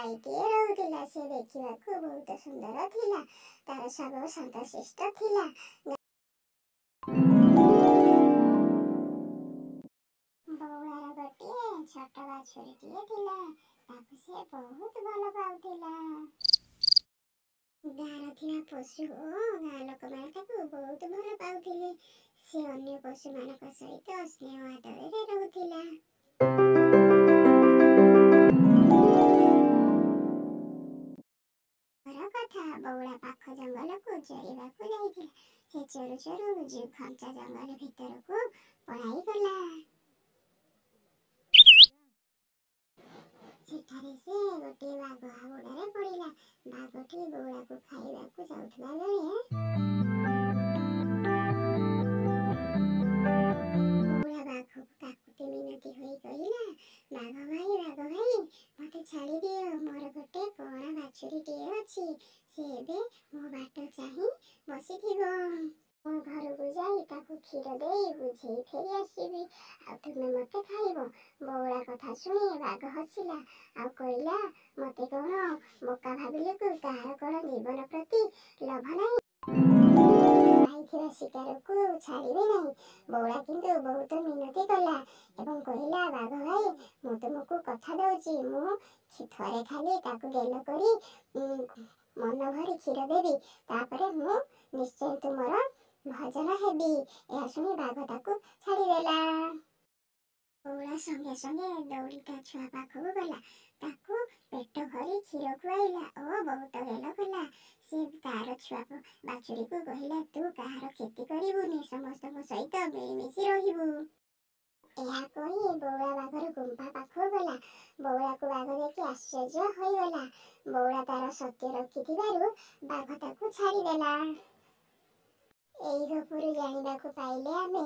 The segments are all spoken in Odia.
ଗାଈଟିଏ ରହୁଥିଲା। ସେ ଦେଖିବାକୁ ବହୁତ ସୁନ୍ଦର ଥିଲା। ତାର ସ୍ୱଭାବ ଶାନ୍ତଶିଷ୍ଟ ଥିଲା। ବଉଳାର ଗୋଟିଏ ଛୋଟ ବାଛୁରୀଟିଏ ଥିଲା। ତାକୁ ସେ ବହୁତ ଭଲ ପାଉଥିଲା। ଗାଁର ଥିବା ପଶୁ ଓ ଗାଁ ଲୋକମାନେ ତାକୁ ବହୁତ ଭଲ ପାଉଥିଲେ। ସେ ଅନ୍ୟ ପଶୁମାନଙ୍କ ସହିତ ସ୍ନେହ ଆଦରରେ ରହୁଥିଲା। କଥା, ବଉଳା ପାଖ ଜଙ୍ଗଲକୁ ଚରିବାକୁ ଯାଇଥିଲା। ସେ ଚରୁ ଚରୁ ଘଞ୍ଚ ଜଙ୍ଗଲ ଭିତରକୁ ପଳାଇଗଲା। ସେଠାରେ ସେ ଗୋଟିଏ ବାଘ ହାବୁଡ଼ରେ ପଡ଼ିଲା। ବାଘଟି ବଉଳାକୁ ଖାଇବାକୁ ଯାଉଥିବା ବେଳେ ବଉଳା ବାଘକୁ କାକୁତି ମିନତି ହୋଇ କହିଲା, ବାଘ ଭାଇ, ବାଘ ଭାଇ, ମୋତେ ଛାଡ଼ିଦିଅ। ମୋର ଗୋଟେ କଅଁଳା ବାଛୁରୀଟିଏ ଅଛି। ସେ ଏବେ ମୋ ବାଟ ଚାହିଁ ବସିଥିବ। ମୁଁ ଘରକୁ ଯାଇ ତାକୁ କ୍ଷୀର ଦେଇ ବୁଝେଇ ଫେରି ଆସିବି, ଆଉ ତୁମେ ମୋତେ ଖାଇବ। ବଉଳା କଥା ଶୁଣି ବାଘ ହସିଲା ଆଉ କହିଲା, ମୋତେ କ'ଣ ବୋକା ଭାବିଲୁ କି? କାହାର କ'ଣ ଜୀବନ ପ୍ରତି ଲୋଭ ନାହିଁ? ପାଇଥିବା ଶିକାରକୁ ଛାଡ଼ିବେ ନାହିଁ। ବଉଳା କିନ୍ତୁ ବହୁତ ମିନତି କଲା ଏବଂ କହିଲା, ବାଘ ଭାଇ, ମୁଁ ତୁମକୁ କଥା ଦଉଛି, ମୁଁ ଥରେ ଖାଲି ତାକୁ ଗେଲ କରି ମନ ଭରି କ୍ଷୀର ଦେବି, ତାପରେ ମୁଁ ନିଶ୍ଚୟ ତୁମର ଭଜନ ହେବି। ଏହା ଶୁଣି ବାଘ ତାକୁ ଛାଡ଼ିଦେଲା। ବଉଳା ସଙ୍ଗେ ସଙ୍ଗେ ଦୌଡ଼ି ତା ଛୁଆ ପାଖକୁ ଗଲା। ତାକୁ ପେଟ ଭରି କ୍ଷୀର ଖୁଆଇଲା ଓ ବହୁତ ଗେଲ କଲା। ସେ ତାର ଛୁଆ ବାଛୁରୀକୁ କହିଲା, ତୁ କାହାର କ୍ଷତି କରିବୁନି, ସମସ୍ତଙ୍କ ସହିତ ମିଳିମିଶି ରହିବୁ। ଏହା କହି ବଉଳା ବାଘର ଗୁମ୍ଫା ପାଖକୁ ଗଲା। ବଉଳାକୁ ବାଘ ଦେଖି ଆଶ୍ଚର୍ଯ୍ୟ ହୋଇଗଲା। ବଉଳା ତାର ସତ୍ୟ ରଖିଥିବାରୁ ବାଘ ତାକୁ ଛାଡ଼ିଦେଲା। ଏଇ ଗପରୁ ଜାଣିବାକୁ ପାଇଲେ ଆମେ,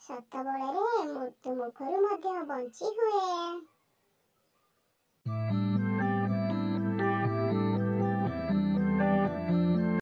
ସତ ବଳରେ ମୃତ୍ୟୁ ମୁଖରୁ ମଧ୍ୟ ବଞ୍ଚି ହୁଏ।